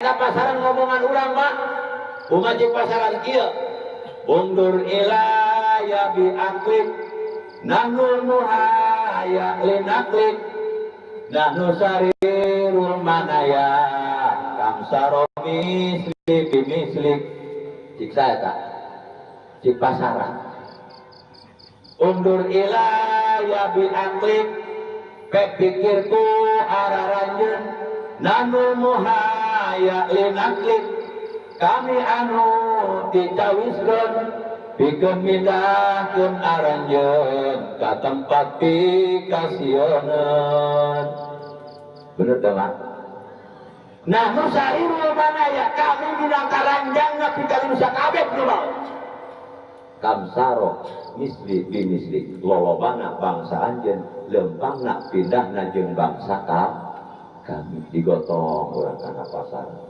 Eta pasaran ngomongan urang mah. Kumaha cek pasaran kieu? Undur ilaya bi aqlik nahnu muhaya linaklik nahnu sarirul manaya kam saro misli bimislik. Cik saya tak cik pasaran. Undur ilaya bi aqlik, pek pikirku araranjeun, nahnu muhaya linaklik, kami anu dicawiskeun pikeun mindahkeun aranjeun ka tempat pikasieun. Bener teu, Mak? Nah, nusarirul manaya, kami minangka ranjangna pikalim sakabeh nu maot. Kamsaro misli bimisli, lolobana bangsa anjeun lempangna pindahna jeung bangsa kami, digotong urang kana pasar.